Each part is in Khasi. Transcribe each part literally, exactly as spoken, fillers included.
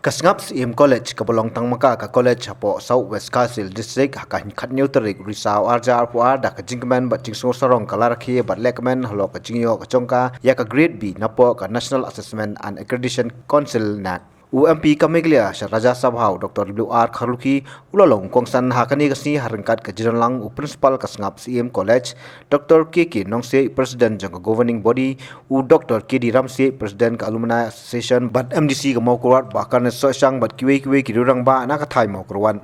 Ka Sngap Syiem College, kaba long tang maka ka college hapoh South West Khasi Hills District, ha ka khathynñiew tarik u Risaw arhajar arphew ar, da ka jingkmen bad jingsngew sarong ka la rakhe bad lehkmen halor ka jingïoh ka jong ka ïa ka Grade B napoh ka National Assessment and Accreditation Council, NAAC. U M P ka Meghalaya sha Rajya Sabha, u Doctor W R Kharlukhi, u la long kongsan ha kane ka sngi ha ryngkat ka jingdonlang u Principal ka Sngap Syiem College, Doctor K K Nongsiej, President jong ka Governing Body, u Doctor K D Ramsiej, President ka Alumni Association, bad M D C ka Mawkyrwat, Bah Carnes Sohshang, bad kiwei kiwei ki rangbah na ka thaiñ Mawkyrwat.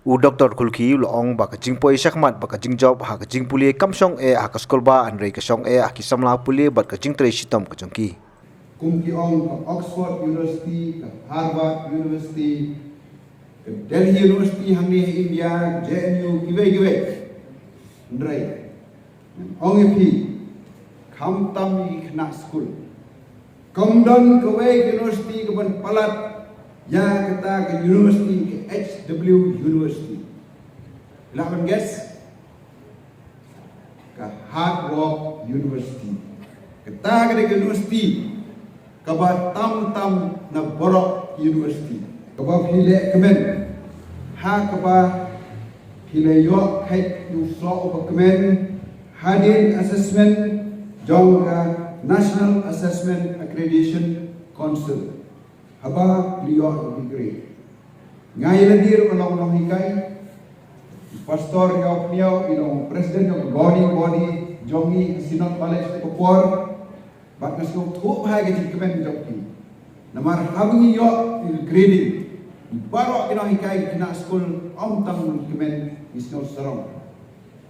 U Doctor Kharlukhi u la ong ba ka jingpoi shakhmat bad ka jingjop ha ka jingpule kam shong eh ha ka skulbah, hynrei ka shong eh ha ki samla pule bad ka jingtrei shitom ka jong ki. Kum ki ong ka Oxford University, ka Harvard University, ka Delhi University hangne ha India, ka J N U, kiwei kiwei. Hynrei ngan ong ïa phi, khamtam ïa ki khynnah skul, kam don kawei ka university kaban palat ïa kata ka university, ka H W University. Lah ban guess? Ka Hard Rock University. Kata ka dei ka university kaba tam tam na baroh university, kaba phi leh kmen, ha kaba phi la ïoh kheit ïa u soh uba kmen hadien assessment jong ka National Assessment Accreditation Council. Haba phi ïoh ïa ka grade, nga ïa lade ruh nga long nonghikai. Pastor Ïawphniaw i long president jong ka governing body jong ngi ha Synod College ha ka por. Bad nga sngewthuh bha ïa ka jingkmen jong phi. Namar haba ngi ïoh ïa ka grading, baroh ki nonghikai, ki khynnah skul, ym tang ngi kmen, ngi sngew sarong.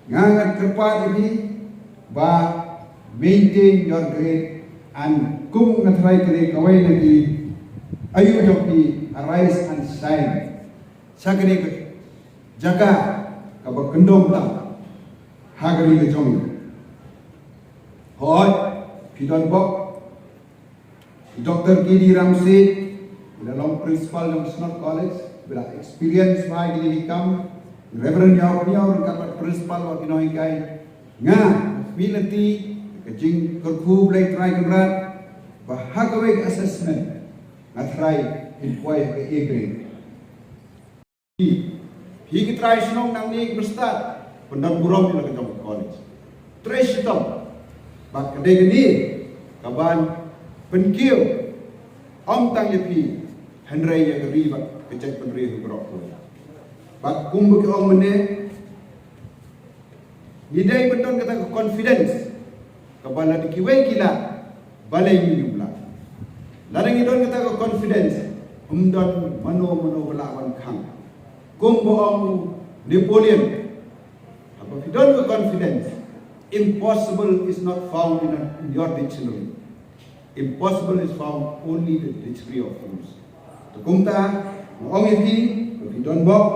Nga ngan kyrpad ïa phi ba maintain your grade, and kum nga tharai kane kawei na ki aïu jong phi, arise and shine. Sa kane ka jaka kaba kyndong tam ha kane ka jong ngi. Hooid, phi don bok. Doctor K D Ramsiej, u la long principal jong Synod College, u la experience bha ïa kine ki kam. Reverend Ïawphniaw ryngkat bad principal bad ki nonghikai. Nga, phi lynti ka jingkyrkhu Blei Trai Kynrad ba ha kawei ka assessment nga tharai in poi ha ka A grade. Phi, phi ki trai shnong nangne ki mynstad, pyndon burom ïa la ka jong ka college. Trei shitom. Bad ka dei kane kaban pynkiew, ym tang ïa phi, hynrei ïa ka ri bad ka jaitbynriew baroh kawei. Bad kumba ki ong mynne, ngi dei ban don kata ka confidence kaba lada kiwei ki lah, balei ngim lah? Lada ngi don kata ka confidence, ym don mano mano ba lah ban khang. Kumba ong Napoleon, haba phi don ka confidence, impossible is not found in, a, in your dictionary. Impossible is found only in the dictionary of fools. Te kumta, nga ong ïa phi, ba phi don bok,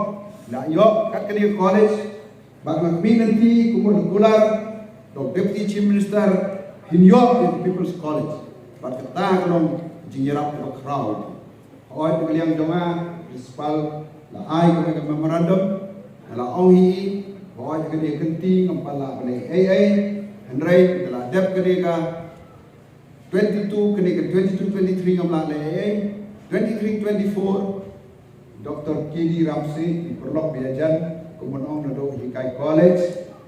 lah ïoh kat kane ka college, bad nga khmih lynti kumba u la kular da u Deputy Chief Minister, phin ïoh ïa ka People's College. Bad kata ka long jingïarap kaba khraw ïa phi. Hooid, na ka liang jong nga, principal la ai kawei ka memorandum, nga la ong hi, hooid, kane ka kynti ngam pat lah ban leh ei ei, hynrei nga la dep kane ka twenty-two, kane ka twenty-two twenty-three ngam lah leh ei ei, twenty-three twenty-four, Doctor K D Ramsiej, i paralok ba ïajan, kumba ong, naduh hikai college,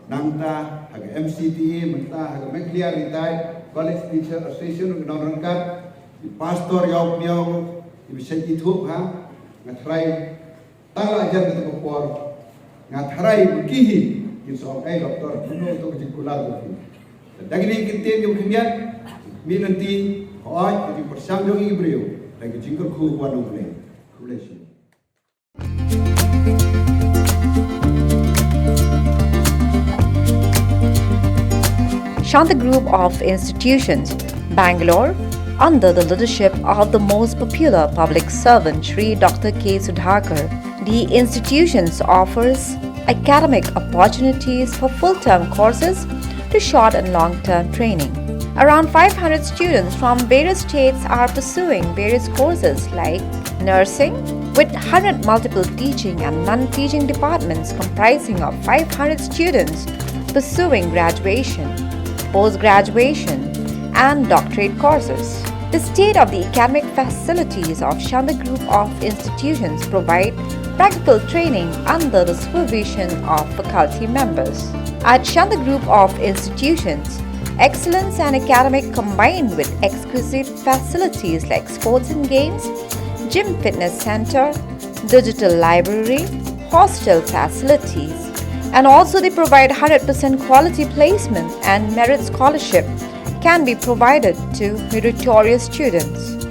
nangta ha ka M C T A, mynta ha ka Meghalaya Retired College Teacher Association, ka nongryngkat, i Pastor Ïawphniaw, i ba shait ithuh, ha, nga tharai tang la jan kata ka por, nga tharai ba ki hi kin sa ong, "Ei, Doctor, kumno to ka jingkular jong phi?" Da kine ki ktien kiba khyndiat, mynta, hooid, ka jingpyrshang jong ngi ki briew, da ka jingkyrkhu kaba wan na U Blei. Khublei shibun. Shanta Group of Institutions, Bangalore, under the leadership of the most popular public servant Shri Doctor K Sudhakar, the institutions offers academic opportunities for full-term courses to short and long-term training. Around five hundred students from various states are pursuing various courses like nursing, with hundred multiple teaching and non-teaching departments comprising of five hundred students pursuing graduation, post-graduation, and doctorate courses. The state of the academic facilities of Shandae Group of Institutions provide practical training under the supervision of faculty members. At Shandae Group of Institutions, excellence and academic combined with exquisite facilities like sports and games, gym fitness center, digital library, hostel facilities, and also they provide one hundred percent quality placement and merit scholarship can be provided to meritorious students.